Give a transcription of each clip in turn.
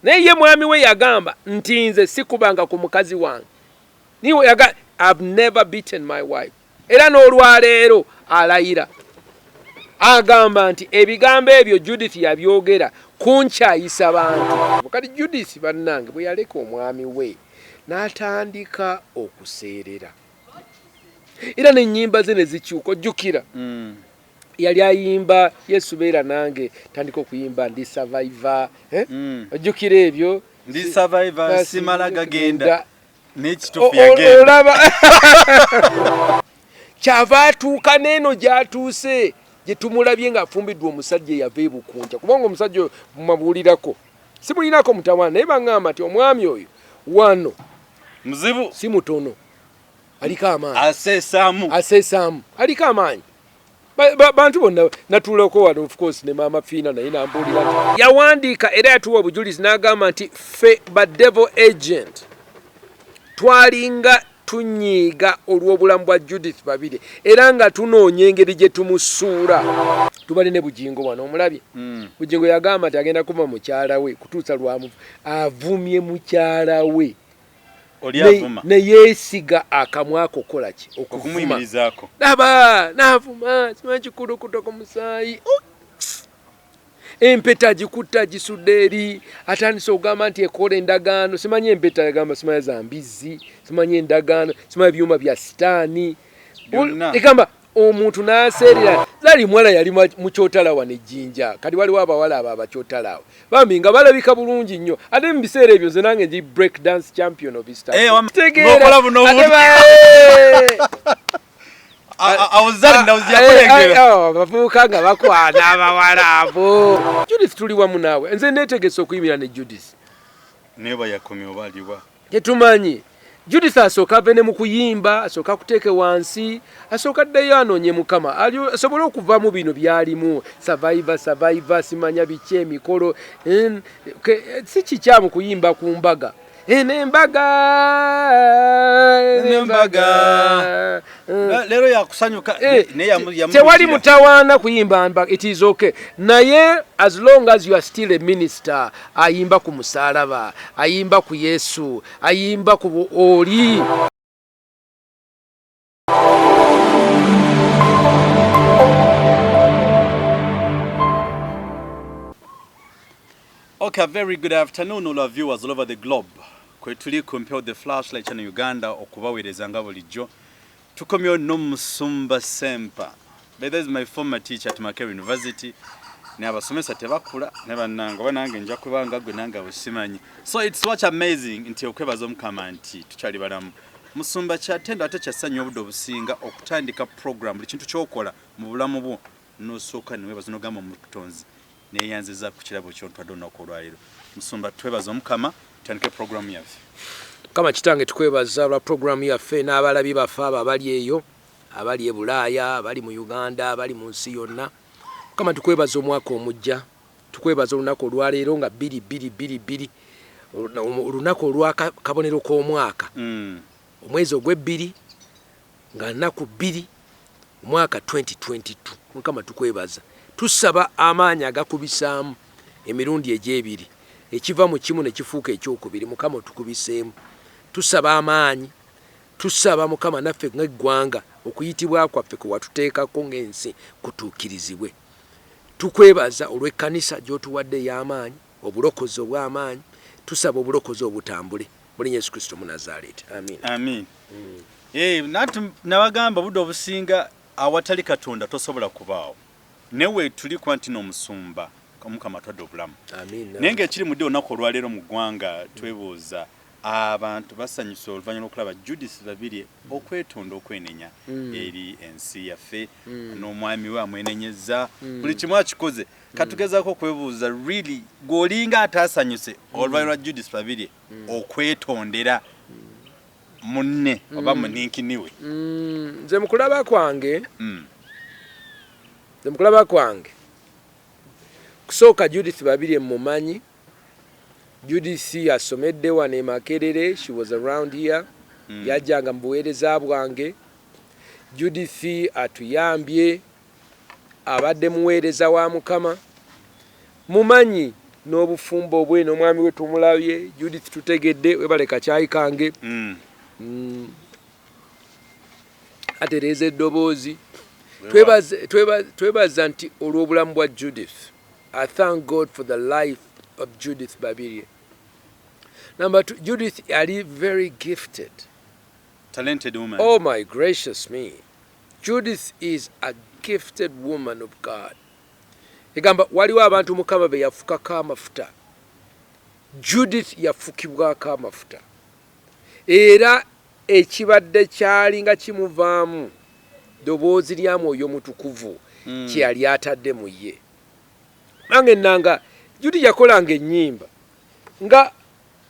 Naye ye mwami we yagamba nti nze sikubanga ku mukazi wange. Niwe yaga I've never beaten my wife. Era n'olwaleero alayira. Agamba nti ebigambo ebyo Judith yabyogera kunkyayisa bantu. Kati Judith bannange bwe yaleka omwami we n'atandika okuseerera. Era n'ennyimba ze ne zikyuka ojjukira. Yali ayimba Yesu beera nange, tandika okuyimba ndi survivor, eh? Ojjukira ebyo? Ndi survivor, simala gagenda. N'ekituufu yagenda. Olaba kyava atuuka n'eno gy'atuuse gye tumulabye ng'afumbiddwa omusajja eyava e Bukunja, kubanga omusajja oyo mumabuulirako simulinako mutawaana, naye baŋŋamba nti omwami oyo wano muzibu, si mutono, aliko amaanyi, aseesaamu, aseesaamu, aliko amaanyi. Bantu bonna natuulako wano of course ne maama Fiina naye nambuulira nti yawandiika era yatuwa obujulizi n'agamba nti ffe ba devil agent twalinga tunyiiga olw'obulamu bwa Judith Babirye era nga tunoonya engeri gye tumusuula. Tubali ne Bugingo wano omulabye. Bugingo yagamba nti agenda kuva mukyala we kutuusa lwamuvu avumye mukyala we. Ne yeesiga akamwa ako kola ki okuvuma. Laba n'avuma simanyi kikulukuto ku musaayi. Empeta agikutte agisudde eri, atandise okugamba nti ekola endagaano, simanyi empeta yagamba simanyi za mbizzi, simanyi endagaano, simanyi ebyuma bya sitaani. Egamba omuntu n'aseerera. Zali muwala yali mukyotala wano ejjinja, kati waliwo abawala abo abakyotala awo bambi nga balabika bulungi nnyo, ate mu biseera ebyo nze nange ndi break dance champion of East Africa. Tegeera. Abavubuka nga bakwana abawala abo. Judith tuli wamu naawe, nze neetegese okuyimira ne Judith. Naye bayakomye oba aliwa? Tetumanyi. Judith asooka ave ne mu kuyimba, asooka akuteeke wansi, asooka addeyo anoonye Mukama asobole okuva mu bino by'alimu, survivor, survivor, simanya biki emikolo. Si kikyamu kuyimba ku mbaga. Eno embaga, eno embaga. Leero yakusanyuka, naye yamu tewali mutawaana kuyimba mbaga, it is okay. Naye as long as you are still a minister, ayimba ku musalaba, ayimba ku Yesu, ayimba ku oli. Okay, very good afternoon all our viewers all over the globe. Kwe tuli ku Mpeo the Flashlight Channel Uganda okubaweereza nga bulijjo. Tukomyewo n'omusumba Sempa. By the way, is my former teacher at Makerere University. Naye abasomesa tebakula ne bannange oba nange nja kuba nga gwe nange abo simanyi. So it's such amazing nti okwebaza Omukama nti tukyali balamu. Musumba kyatendo ate kyassanyu obudde obusinga okutandika program buli kintu ky'okola mu bulamu bwo n'osooka ne weebaza n'ogamba Omutonzi neeyanziza ku kirabo ky'ontwadde olunaku olwaleero. Musumba twebaza Omukama tutandike programu yaffe. Mukama kitange tukwebaza olwa programu yaffe n'abalabi baffe abo abali eyo, abali e Bulaaya, abali mu Uganda, abali mu nsi yonna. Mukama tukwebaza omwaka omujja, tukwebaza olunaku olwaleero nga bbiri bbiri bbiri bbiri, olunaku olw'akabonero k'omwaka, omwezi ogw'ebbiri nga nnaku bbiri omwaka 2022. Mukama tukwebaza, tusaba amaanyi agakubisaamu emirundi egy'ebiri, ekiva mu kimu ne kifuuka ekyokubiri. Mukama otukubiseemu, tusaba amaanyi, tusaba Mukama naffe ng'eggwanga okuyitibwa kwaffe kwe watuteekako ng'ensi kutuukirizibwe. Tukwebaza olw'ekkanisa gy'otuwadde ey'amaanyi, obulokozi obw'amaanyi. Tusaba obulokozi obutambule mu linnya Yesu Kristo Omunazaaleeti. Amiina. Amiina. Nanti nabagamba obudde obusinga awatali Katonda tosobola kubaawo. Naye weetuli kuba nti n'omusumba Omukama atwadde obulamu. Amiina. Naye ng'ekiri mu ddi olunaku olwaleero mu ggwanga twebuuza abantu basanyuse oluvannyuma lw'okulaba Judith Babirye okwetonda okwenenya eri ensi yaffe n'omwami we amwenenyezza buli kimu akikoze. Katugezaako okwebuuza really gw'olinga ataasanyuse oluvannyuma lwa Judith Babirye okwetondera munne oba muninkini we. Nze mu kulaba kwange, nze mu kulaba kwange kusooka Judith Babirye mmumanyi. Judith asomedde wano e Makerere, she was around here. Yajjanga mu buweereza bwange. Judith atuyambye, abadde muweereza wa Mukama. Mumanyi N'obufumbo bwe n'omwami we tumulabye. Judith, tutegedde, webale kakyayi kange. Atereeza eddoboozi. Twebaza nti olw'obulamu bwa Judith. I thank God for the life of Judith Babirye. Number two, Judith ali very gifted. Talented woman. Oh my gracious me, Judith is a gifted woman of God. Egamba waliwo abantu Mukama be yafukako amafuta. Judith yafukibwako amafuta, era ekibadde kyalinga kimuvaamu ddoboozi lya Mwoyo Mutukuvu kye yali atadde mu ye. Nange nanga Judith yakolanga ennyimba nga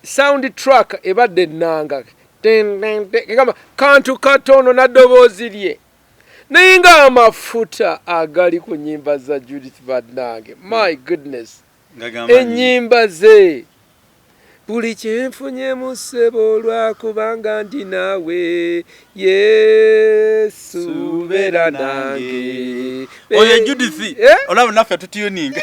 sound track ebadde ennanga, egamba kantu katono naddoboozi lye, naye nga amafuta agali ku nnyimba za Judith, bannange, my goodness. Nga gamanyi. Ennyimba ze, buli kyenfunye ssebo olwakubanga ndi naawe Yesu, beera nange. Oyo Judith. Eh? Olaba naffe tutuninga,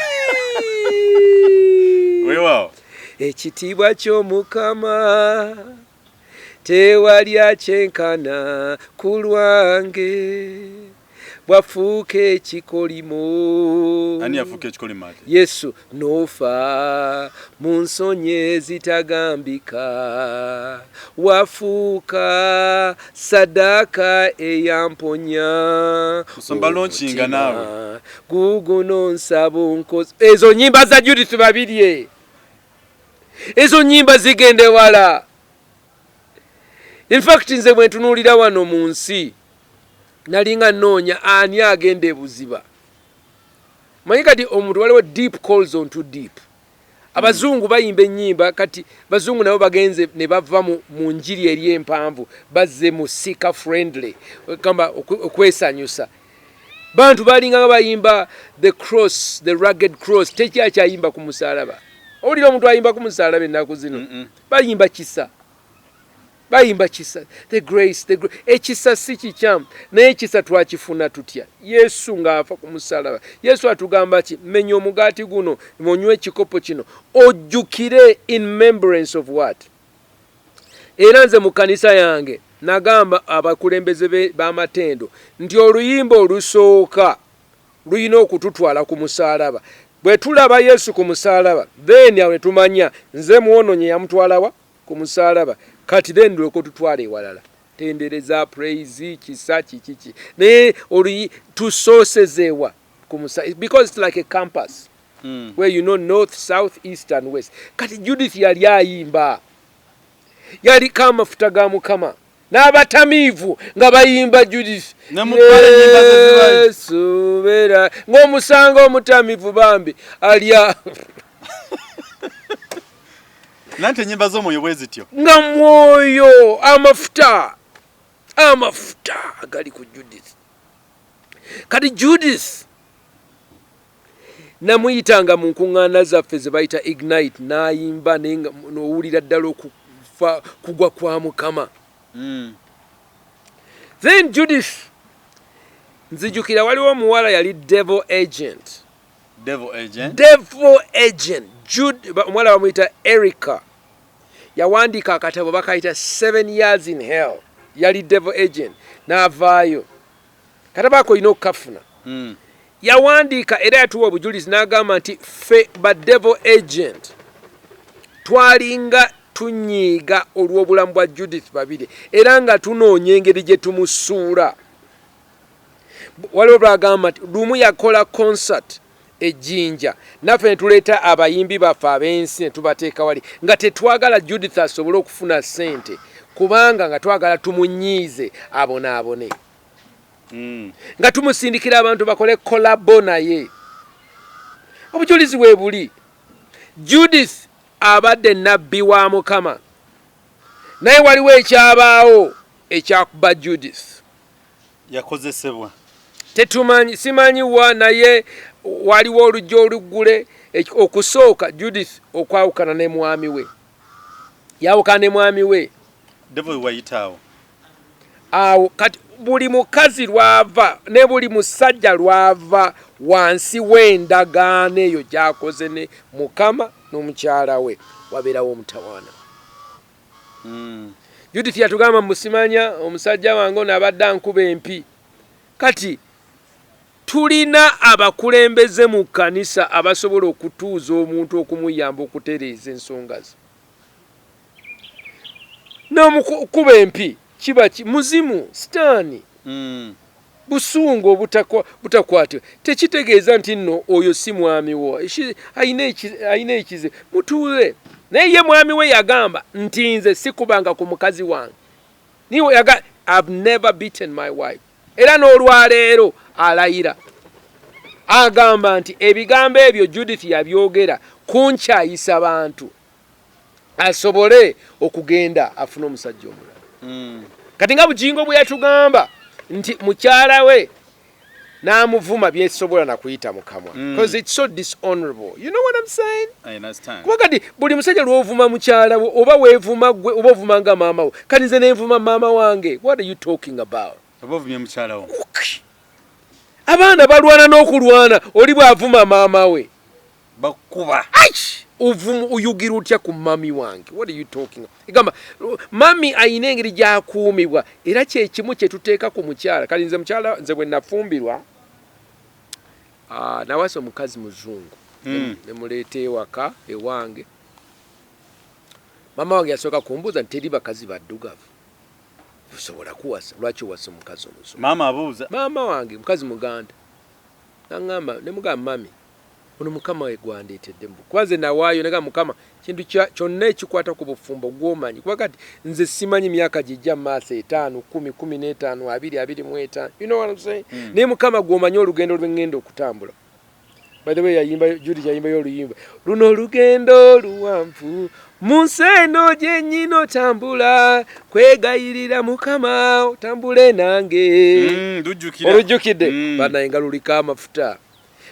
weewaawo. Ekitiibwa ky'Omukama tewali akyenkana ku lwange, bwafuuka ekikolimo. Ani yafuuka ekikolimo ate? Yesu, n'ofa mu nsonyi ezitagambika, wafuuka saddaaka eyamponya. Musumba, launchinga naawe. Omutima guguno nsaba onkozi. Ezo nyimba za Judith Babirye, ezo nyimba zigenda ewala. In fact, nze bwe ntunuulira wano mu nsi, nalinga nnoonya ani agenda ebuziba. Manyi kati omuntu waliwo deep calls onto deep. Abazungu bayimba ennyimba, kati bazungu nabo bagenze ne bava mu njiri eri empanvu, bazze mu seeker friendly, gamba okwesanyusa. Bantu balinga nga bayimba the cross, the rugged cross, tekyakyayimba ku musalaba. Owulira omuntu ayimba ku musalaba ennaku zino? Bayimba kisa, bayimba kisa, the grace, the grace. Ekisa si kikyamu, naye ekisa twakifuna tutya? Yesu ng'afa ku musalaba, Yesu atugamba ki? Menya omugaati guno, onywe ekikopo kino, ojjukire, in remembrance of what? Era nze mu kanisa yange nagamba abakulembeze b'amatendo nti oluyimba olusooka lulina okututwala ku musalaba. Bwe tulaba Yesu ku musalaba, then awo ne tumanya nze mwononye yamutwalawa ku musalaba. Kati then lweko tutwala ewalala, tendereza, praise, kisa, kikiki, naye oluyi tusoosezeewa ku musa, because it's like a compass where you know north, south, east and west. Kati Judith yali ayimba, yaliko amafuta ga Mukama, n'abatamiivu nga bayimba Judith. Ne mu bbala ennyimba ze zibayo. Yesu beera ng'omusanga omutamiivu bambi alya. Nanti ennyimba z'omwoyo bwe zityo. Nga mwoyo, amafuta, amafuta agali ku Judith. Kati Judith namuyitanga mu nkuŋŋaana zaffe ze bayita Ignite, n'ayimba, naye nga n'owulira ddala okufa kugwa kwa Mukama. Then Judith, nzijukira waliwo omuwala yali devil agent. Devil agent. Devil agent. Omuwala bamuyita Erica, yawandiika akatabo bakayita 7 Years in Hell. Yali devil agent, n'avaayo. Katabo ako olina okukafuna. Yawandiika era yatuwa obujulizi n'agamba nti ffe ba devil agent twalinga tunyiiga olw'obulamu bwa Judith Babirye, era nga tunoonya engeri gye tumusuula. Waliwo lwagamba nti lumu yakola concert ejjinja, naffe ne tuleeta abayimbi baffe ab'ensi ne tubateeka wali, nga tetwagala Judith asobole okufuna ssente, kubanga nga twagala tumunyiize abonaabone, nga tumusindikira abantu bakole collabo naye. Obujulizi bwe buli. Judith abadde nabbi wa Mukama, naye waliwo ekyabaawo ekyakuba Judith. Yakozesebwa. Tetumanyi, simanyi wa, naye waliwo olujja oluggule. Okusooka Judith okwawukana ne mwami we, yawukana ne mwami we. Devil wayitaawo. Awo kati Buli mukazi lwava ne buli musajja lwava wansi w'endagaano eyo gy'akoze ne Mukama n'omukyala we, wabeerawo omutawaana. Judith yatugamba musimanya omusajja wange ono abadde ankuba empi. Kati tulina abakulembeze mu kkanisa abasobola okutuuza omuntu okumuyamba okutereeza ensonga ze. N'omukuba empi kiba muzimu, sitaani. Busungu obutakwatibwa tekitegeeza nti nno oyo si mwami wo, alina ekizibu, mutuule naye. Ye mwami we yagamba nti nze sikubanga ku mukazi wange, niwe yaga, I've never beaten my wife. Era n'olwaleero alayira, agamba nti ebigambo ebyo Judith yabyogera kunkyayisa bantu asobole okugenda afune omusajja omulala. Kati nga Bugingo bwe yatugamba nti mukyala we n'amuvuma byesobola nakuyita mukamwa, because it's so dishonorable, you know what I'm saying? I understand. Kuba kati buli musajja lw'ovuma mukyala we, oba weevuma gwe, oba ovuma nga maama we. Kati nze nenvuma maama wange, what are you talking about? Oba ovumye mukyala wo. Abaana balwana n'okulwana oli bw'avuma maama we. Bakuba. Oyugira otya ku mami wange? What are you talking? Egamba mami ayina engeri gy'akuumibwa, era kyekimu kye tuteeka ku mukyala. Kati nze mukyala, nze bwe nafumbirwa, nawasa omukazi muzungu. Ne muleeta ewaka ewange. Maama wange yasooka kumbuuza nti teri bakazi baddugavu osobola kuwasa, lwaki owasa omukazi omuzungu? Maama abuuza. Maama wange mukazi muganda, naŋŋamba, ne mugamba, mami, ono Mukama we gwandeetedde mu, kuba nze nawaayo nega Mukama kintu kyonna ekikwata ku bufumbo gw'omanyi, kuba kati nze simanyi myaka gijja mu maaso, 5, 10, 15, 20, 25, you know what I'm saying? Naye Mukama gw'omanyi olugendo lwe ŋŋenda okutambula. By the way, yayimba, Judith yayimbayo oluyimba luno, olugendo luwanvu mu nsi eno gye nnyina otambula, kwegayirira Mukama otambule nange. Lujjukira. Olujjukidde? Banaye nga luliko amafuta.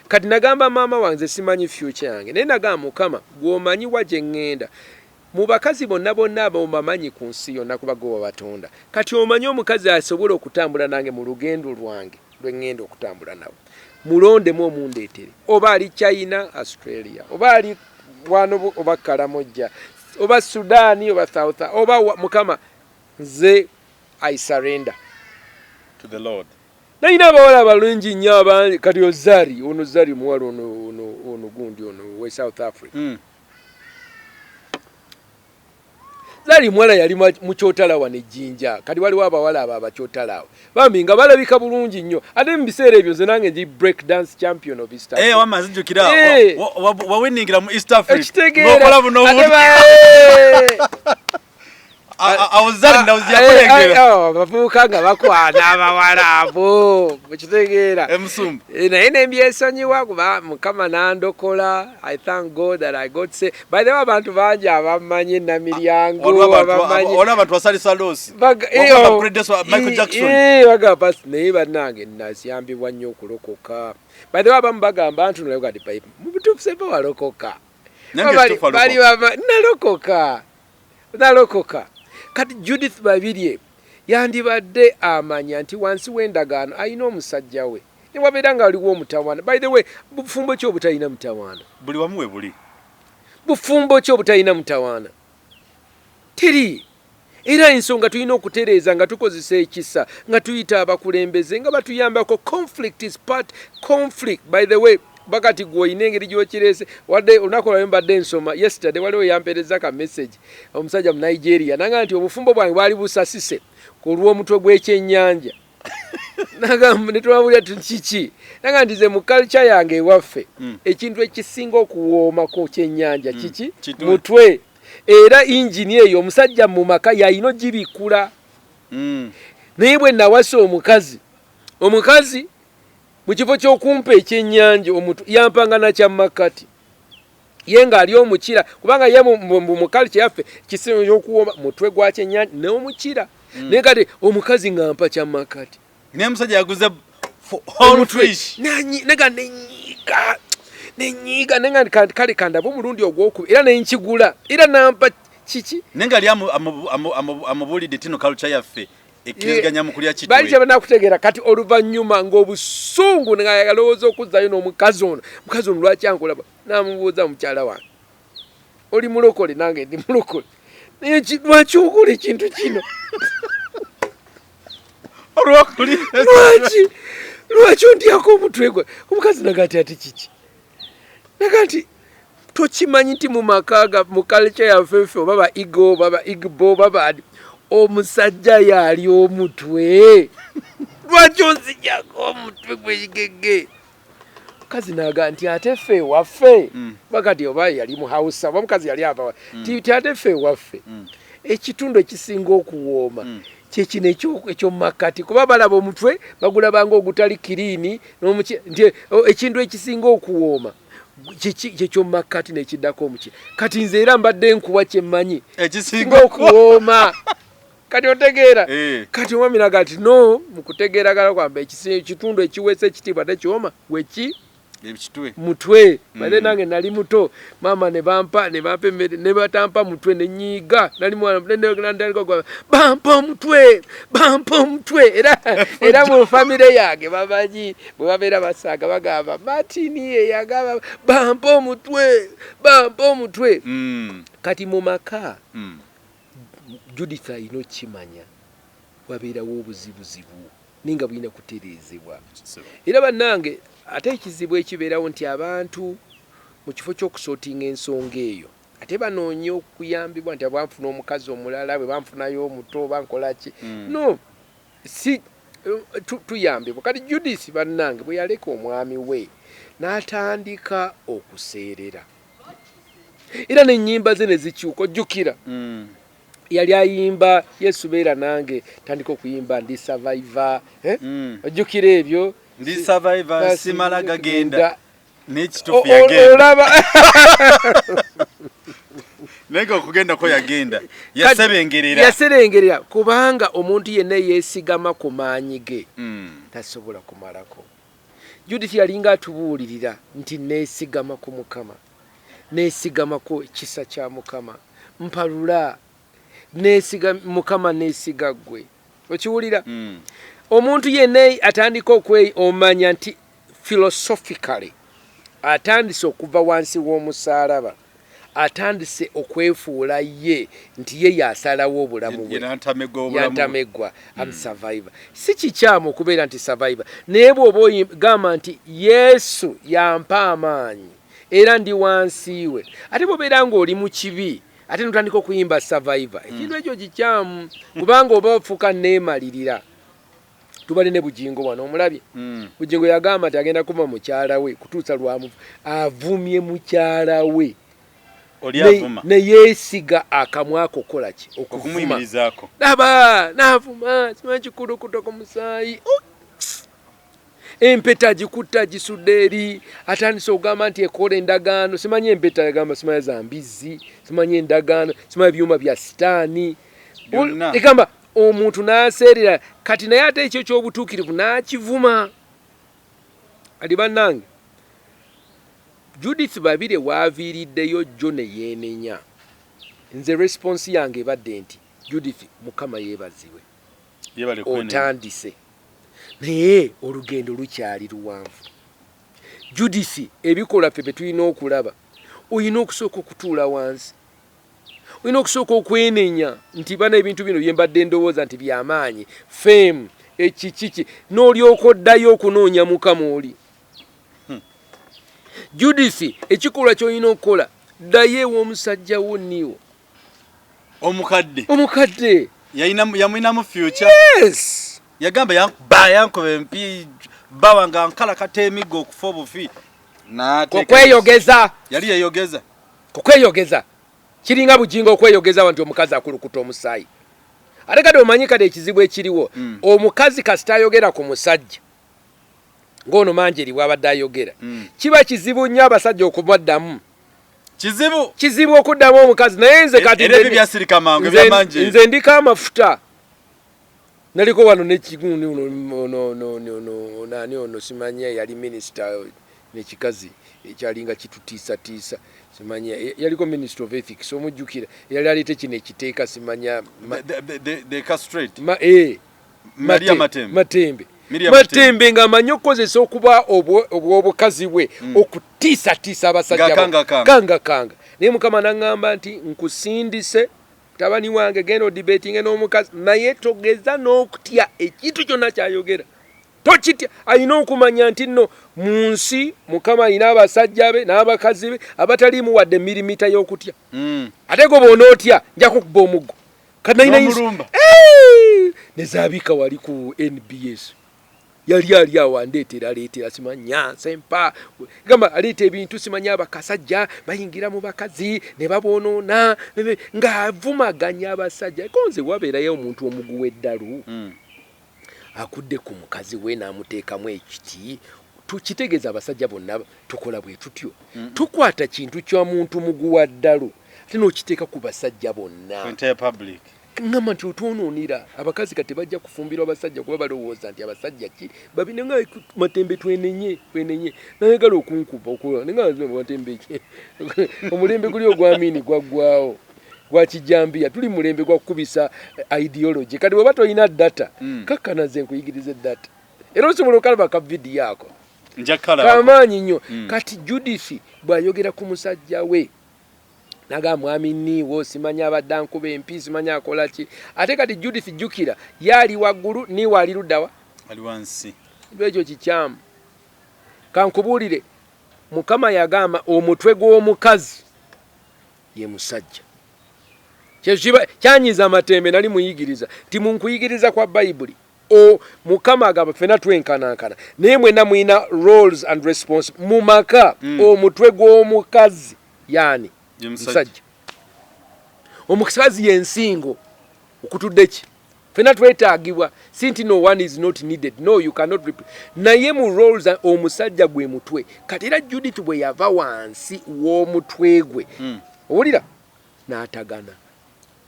Kati nagamba maama wange, nze simanyi future yange, naye nagamba Mukama gw'omanyi wa gye ŋŋenda mu bakazi bonna bonna abomamanyi ku nsi yonna, kuba gwe wabatonda. Kati omanyi omukazi asobola okutambula nange mu lugendo lwange lwe ŋŋenda okutambula nabo, mulondemu omundeetere, oba ali China, Australia, oba ali wano, oba Kalamojja, oba Sudaani, oba South, oba Mukama nze I surrender to the Lord. Nalina abawala abalungi nnyo abangi. Kati ozari ono, Zari muwala ono ono ono gundi ono we South Africa. Zari muwala yali mukyotala wano ejjinja. Kati waliwo abawala abo abakyotala awo bambi nga balabika bulungi nnyo, ate mu biseera ebyo nze nange ndi break dance champion of East Africa. Eh, wama zijjukira. Wawiningira mu East Africa. Ekitegeera. Ng'okola buno Ate obuntu. Awo Zari ndawuzi yakulengera. Abavubuka nga bakwana abawala abo, ekitegeera? Emusumba. Naye nembyesonyiwa kuba Mukama nandokola. I thank God that I got saved. By the way, abantu bangi abamanyi Namiryango, abamanyi Waliwo abantu basalisa loosi. Wakwata President wa Michael Jackson. Bagamba naye bannange nasiyambibwa nnyo okulokoka. By the way, abamu bagamba nti nulaga nti Bible, mu butuufu Sempa walokoka. Nange kituufu alokoka. Bali nalokoka, nalokoka. Kati Judith Babirye yandibadde amanya nti wansi w'endagaano alina omusajja we, ne wabeera nga waliwo omutawaana. By the way, bufumbo ki obutalina mutawaana? Buli wamu we buli. Bufumbo ki obutalina mutawaana? Teri. Era ensonga tulina okutereeza nga tukozesa ekisa, nga tuyita abakulembeze nga batuyambako. Conflict is part conflict. By the way, bakati gwe olina engeri gy'okireese. Wadde olunaku lwayo mbadde nsoma yesterday, waliwo yampeereza ka message, omusajja mu Nigeria, nanga nti obufumbo bwange bwali busasise ku lw'omutwe gw'ekyennyanja. Nagamba ne twabulira kiki, nanga nti nze mu culture yange ewaffe, ekintu ekisinga okuwooma ku kyennyanja kiki? Kitwe. Mutwe. Era ingini eyo omusajja mu maka yalina ogibikkula. Naye bwe nawasa omukazi, omukazi mu kifo ky'okumpa ekyennyanja omutwe, yampanga nakyammakkati, ye ng'ali omukira, kubanga ye mu culture yaffe kisinga okuwooma mutwe gwa kyennyanja n'omukira. Naye kati omukazi ng'ampa kyammakkati. Naye omusajja yaguze whole Omutwe. fish. Nega nenyiiga, nenyiiga, nenga kale kandabe omulundi ogwokubi, era nenkigula, era nampa kiki. Naye nga ali amubuulidde tino culture yaffe. Ekkiriziganya mu kulya kitwe. Bali tebanakutegeera. Kati oluvannyuma ng'obusungu ng'alowooza okuzzayo n'omukazi ono, mukazi ono lwaki ankola? Namubuuza, mukyala wange, oli mulokole, nange ndi mulokole, naye lwaki okola ekintu kino? Lwaki ondyako omutwe gwe? Omukazi naga nti, ati kiki? Naga nti, tokimanyi nti mu maka, mu culture yaffe ffe, oba ba Igo, oba ba Igbo, oba baani, omusajja yaali omutwe? Lwaki onzijako omutwe gwekigege? Mukazi naga nti, ate ffe ewaffe, bakati oba yali mu Hausa oba mukazi yali ava, ti ate ffe ewaffe ekitundu ekisinga okuwooma kyekino ekyomumakkati, kuba balaba omutwe bagulabanga ogutali clean, nti ekintu ekisinga okuwooma kyekyomumakkati nekiddako omuki. Kati nze era mbadde nkuwa kyemmanyi ekisinga okuwooma. Kati otegeera? Kati omwami naga nti, no, mukutegeeragala kwamba ekitundu ekiweesa ekitiibwa tekiwooma weki mutwe. Bade nange nali muto, maama ne bampa emmere, ne batampa mutwe, ne nyiiga. Nali mwana, bampa omutwe, bampa omutwe. Era mu famire yange bamanyi, bwe babeera basaaga bagamba Martini eyagamba bampa omutwe, bampa omutwe. Kati mu maka, Judith alina okukimanya wabeerawo obuzibuzibu, naye nga bulina kutereezebwa. Era bannange, ate ekizibu ekibeerawo nti abantu mu kifo ky'okusortinga ensonga eyo, ate banoonya okuyambibwa nti bwanfuna omukazi omulala, bwe banfunayo omuto, oba nkola ki. No si tuyambibwa. Kati Judith bannange bwe yaleka omwami we n'atandika okuseerera, era n'ennyimba ze ne zikyuka. Ojjukira yali ayimba Yesu beera nange, tandika okuyimba ndi survivor, eh? Ojjukira ebyo? Ndi survivor, simala gagenda n'ekituufu yagenda. Olaba? Naye nga okugendako yagenda yasebengerera. Yaserengerera, kubanga omuntu yenna yeesigama ku maanyi ge tasobola kumalako. Judith yalinga atubuulirira nti neesigama ku Mukama, neesigama ku kisa kya Mukama, mpalula, neesiga Mukama, neesiga ggwe. Okiwulira? Omuntu yenna atandika okwe omanya nti philosophically atandise okuva wansi w'omusaalaba, atandise okwefuula ye nti ye yasalawo obulamu bwe. Yantamegwa obulamu bwe. Yantamegwa, am survivor. Si kikyamu okubeera nti survivor, naye bw'oba gamba nti Yesu yampa amaanyi era ndi wansi we, ate bw'obeera ng'oli mu kibi ate notandika okuyimba survivor, ekintu ekyo kikyamu, kubanga oba ofuuka neemalirira. Tubali ne Bugingo wano, omulabye? Bugingo yagamba nti agenda kuva mukyala we kutuusa lwamuvu avumye mukyala we. Oli avuma. Ne yeesiga akamwa ako kola ki? Okuvuma. Okumuyimirizaako. Laba naavuma, simanyi kikulukuto ku musaayi. Oh! Empeta agikutta, agisudde eri, atandise okugamba nti ekola endagaano, simanyi empeta, yagamba simanyi za mbizzi, simanyi endagaano, simanyi byuma bya sitaani. Byonna. Egamba omuntu n'aseerera kati, naye ate ekyo ky'obutuukirivu n'akivuma. Kati bannange, Judith Babire waaviiriddeyo jjo ne yeenenya. Nze response yange ebadde nti, Judith, Mukama yeebazibwe. Yebale kwenenya. Otandise, naye olugendo lukyali luwanvu. Judith, ebikolwa ffe bye tulina okulaba, olina okusooka okutuula wansi, olina okusooka okwenenya nti bana, ebintu bino bye mbadde ndowooza nti byamaanyi, fame, ekikiki, n'olyoka oddayo okunoonya Mukama oli. Judith, ekikolwa ky'olina okukola, ddayo ew'omusajja wo niwo. Omukadde. Omukadde. Yamulinamu future. Yes. Yagamba yankuba, yankuba empi, bawa nga nkalakata emiggo okufa obufi. Okweyogeza. Yali yeyogeza. Kukweyogeza kiringa Bugingo okweyogeza nti omukazi akulukuta omusaayi. Ate kati omanyi kati ekizibu ekiriwo, omukazi kasita ayogera ku musajja ng'ono Manjeri bw'abadde ayogera, kiba kizibu nnyo abasajja okubaddamu. Kizibu. Kizibu okuddamu omukazi, naye nze kati Era ebyo byasirika mangu ebya Manjeri. Nze ndiko amafuta, naliko wano nekigundi nani ono, simanya yali minisita nekikazi ekyalinga kitutiisatiisa, simanya yaliko minister of ethics, omujjukira? Yali aleete kino ekiteeka, simanya The castrate. Ma, eh. Maria Matembe. Matembe. Miriam Matembe ng'amanyi okukozesa okuba obw'obukazi bwe okutiisatiisa abasajja Ng'akanga kanga. Kanga kanga. Naye Mukama n'aŋŋamba nti nkusindise mutabani wange, genda odebatinge n'omukazi, naye togeza n'okutya ekintu kyonna kyayogera, tokitya. Alina okumanya nti nno mu nsi Mukama alina abasajja be n'abakazi be abataliimu wadde mirimita y'okutya. Ate gwe bw'onootya nja kukuba omuggo. Kati nalina N'omulumba. Nezaabika wali ku NBS, yali ali awo andeetera aleetera simanya Sempa, gamba aleeta ebintu simanya abakasajja bayingira mu bakazi ne baboonoona, ng'avumaganya abasajja. Ko nze wabeerayo omuntu omuguwa eddalu akudde ku mukazi we n'amuteekamu ekiti. Tukitegeeza abasajja bonna tukola bwe tutyo, tukwata kintu kya muntu muguwa ddalu ate n'okiteeka ku basajja bonna. Entire public. Ŋŋamba nti otwonoonera abakazi, kati bajja kufumbirwa abasajja kuba balowooza nti abasajja ki babi. Nenga Matembe, twenenye, twenenye. Nayagala okunkuba okuba nenga Matembe ki, omulembe guli ogwamiini gwaggwawo, gwa kijambiya. Tuli mulembe gwa kukubisa ideology. Kati bweba tolina data, kakkana nze nkuyigirize data, era osobola okalaba ka vidiyo ako. Nja kukalaba. Kamaanyi nnyo. Kati Judith bw'ayogera ku musajja we naga mwami niiwo simanyi abadde ankuba empi, simanyi akola ki. Ate kati Judith, jjukira ye ali waggulu, niiwo ali luddawa? Ali wansi. Ekyo kikyamu. Kankubuulire, Mukama yagamba omutwe gw'omukazi ye musajja. Kyekiba kyanyiza Amatembe, nali muyigiriza nti munkuyigiriza kwa Bayibuli o Mukama agamba ffena twenkanankana, naye mwenna mulina roles and response mu maka. Omutwe gw'omukazi yaani? Ye musajja. Musajja. Omukazi yensingo okutudde ki, fena twetaagibwa, si nti no one is not needed, no, you cannot naye mu roles omusajja gwe mutwe. Kati era Judith bwe yava wansi w'omutwe gwe, owulira n'atagana.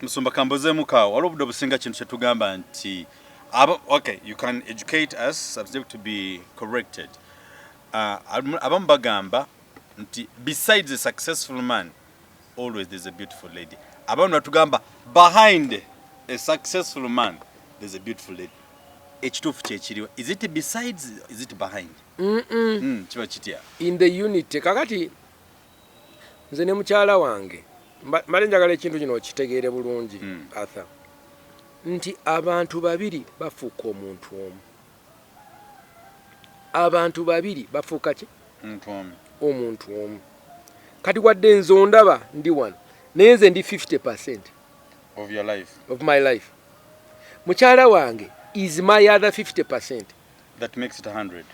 Musumba, kambuzeemu kaawo. Waliwo obudde obusinga kintu kyetugamba nti okay, you can educate us subject to be corrected. Abamu bagamba nti besides a successful man always there's a beautiful lady. Abamu batugamba behind a successful man there's a beautiful lady. Ekituufu kyekiriwa? Is it besides? Is it behind? Kiba kitya? In the unity. Kakati nze ne mukyala wange mbale njagala ekintu kino okitegeere bulungi, Arthur, nti abantu babiri bafuuka omuntu omu. Abantu babiri bafuuka ki? Omuntu omu. Omuntu omu. Kati wadde nze ondaba ndi wano, naye nze ndi 50% of your life. Of my life. Mukyala wange is my other 50%. That makes it 100.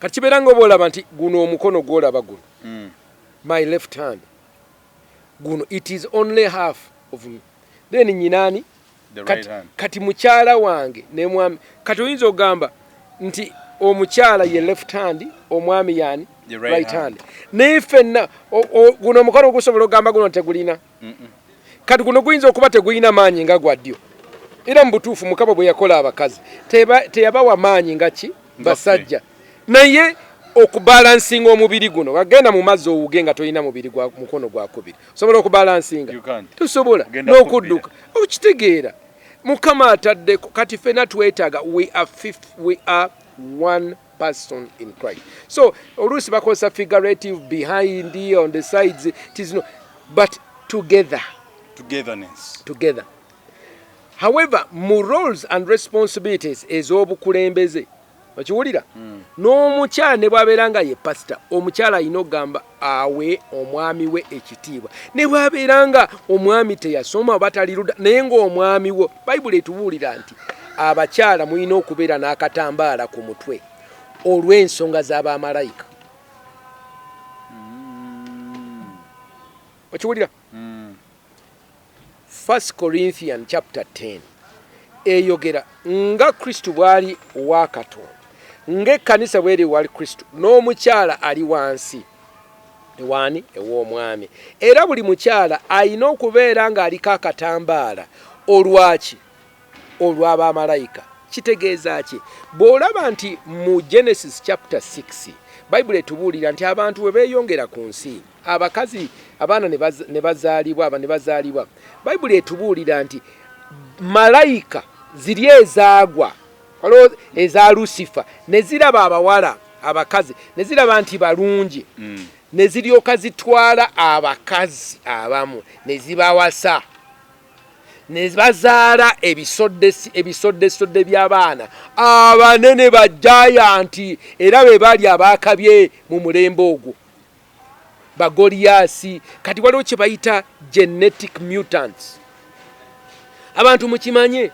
Kati kibeera nga oba olaba nti guno omukono gwolaba guno, my left hand guno, it is only half of me. Then nyinaani? The right Kati, hand. Kati mukyala wange ne mwami, kati oyinza okugamba nti omukyala ye left hand, omwami yani? The right right hand. hand. Naye ffenna guno omukono gusobola okugamba guno tegulina? Kati guno guyinza okuba tegulina maanyi nga gwa ddyo. Era mu butuufu Mukama bwe yakola abakazi teyabawa maanyi nga ki? Basajja. Naye okubalansinga omubiri guno, wagenda mu mazzi owuge nga tolina mubiri gwa mukono gwakubiri, osobola okubalansinga? You can't. Tosobola. Ogenda. N'okudduka. Okitegeera, Mukama ataddeko. Kati ffenna twetaaga, we are fifth, we are one person in Christ. So oluusi bakozesa figurative, behind, on the sides, it is no, but together. Togetherness. Together. However, mu roles and responsibilities ez'obukulembeze, okiwulira, n'omukyala ne bw'abeera nga ye pasita, omukyala alina okugamba awe omwami we ekitiibwa, ne bw'abeera nga omwami teyasoma oba tali ludda, naye ng'omwami wo. Bayibuli etubuulira nti abakyala mulina okubeera n'akatambaala ku mutwe olw'ensonga z'abamalayika. Okiwulira? 1 Corinthian chapter 10 eyogera nga Kristo bw'ali wa Katonda, ng'ekkanisa bw'eri wali Kristo, n'omukyala ali wansi ewaani? Ew'omwami. Era buli mukyala alina okubeera ng'aliko akatambaala. Olwaki? Olw'abamalayika. Kitegeeza ki? Bw'olaba nti mu Genesis chapter 6, Bayibuli etubuulira nti abantu bwe beeyongera ku nsi, abakazi abaana ne bazaalibwa, aba ne bazaalibwa, Bayibuli etubuulira nti malayika ziri ezaagwa. Waliwo eza Lucifer ne ziraba abawala abakazi ne ziraba nti balungi ne ziryoka zitwala abakazi abamu ne zibawasa ne bazaala ebisoddesodde by'abaana abanene ba giant, era be bali abaakabye mu mulembe ogwo, Bagoliyaasi. Kati waliwo kye bayita genetic mutants. Abantu mukimanye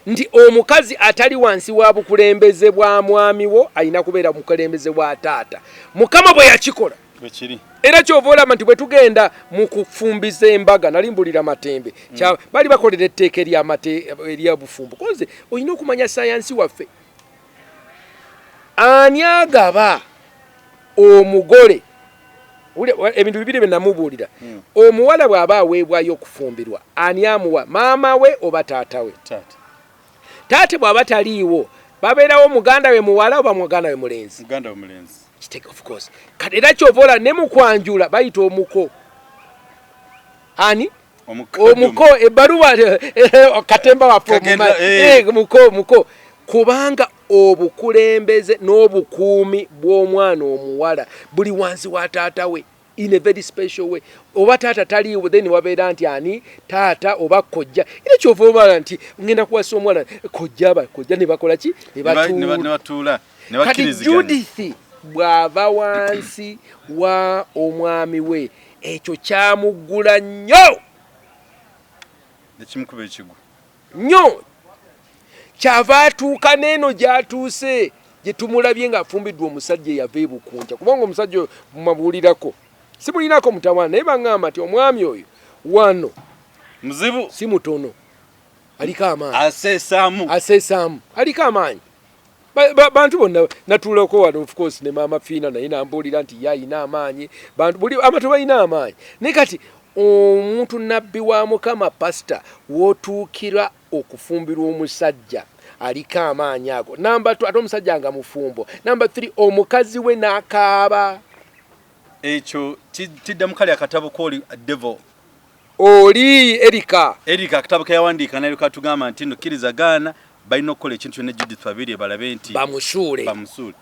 nti omukazi atali wansi wa bukulembeze bwa mwami wo alina kubeera mukulembeze bwa taata. Mukama bwe yakikola. Bwekiri. Era kyova olaba nti bwe tugenda mu kufumbiza embaga, nali mbulira Matembe, bali bakolera etteeka eryabufumbo, konze olina okumanya sayansi waffe. Ani agaba omugole? Ebintu bibiri bye namubuulira. Omuwala bw'aba aweebwayo okufumbirwa, ani amuwa? Maama we oba taata we? Taata. Taata bw'aba taliiwo, babeerawo muganda we muwala oba muganda we mulenzi? Muganda we mulenzi. Kiteke, of course. Kati era kyova olaba ne mu kwanjula bayita omuko. Ani? Omuko. Ebbaluwa katemba waffe. Kagenda, Muko, muko, kubanga obukulembeze n'obukuumi bw'omwana omuwala buli wansi wa taata we in a very special way. Oba taata taliiwo, then wabeera nti ani? Taata oba kojja. Era kyova obala nti ngenda kuwasa omuwala, kojja, bakojja ne bakola ki? Ne batuula. Ne batuula ne Kati bakkiriziganya. Judith bw'ava wansi wa omwami we, ekyo kyamuggula nnyo. Nekimukuba ekigu. Nnyo. Kyava atuuka n'eno gy'atuuse gye tumulabye ng'afumbiddwa omusajja eyava ebukunja, kubanga omusajja oyo mumabuulirako simulinako mutawaana, naye baŋŋamba nti omwami oyo wano muzibu, si mutono, aliko amaanyi. Aseesaamu. Aseesaamu, aliko amaanyi. Bantu bonna natuulako wano, of course, ne maama Fiina, naye nambuulira nti ye ayina amaanyi. Bantu buli abantu balina amaanyi, naye kati omuntu nabbi wa Mukama, pasita, w'otuukira okufumbirwa omusajja aliko amaanyi ago, number 2, ate omusajja nga mufumbo, number 3, omukazi we n'akaaba. Ekyo kiddamu kali akatabo kooli devil. Oli Erika. Erika, akatabo keyawandiika naye katugamba nti no kkiriza gaana, balina okukola ekintu kyonna Judith Babirye balabe nti bamusuule. Bamusuule.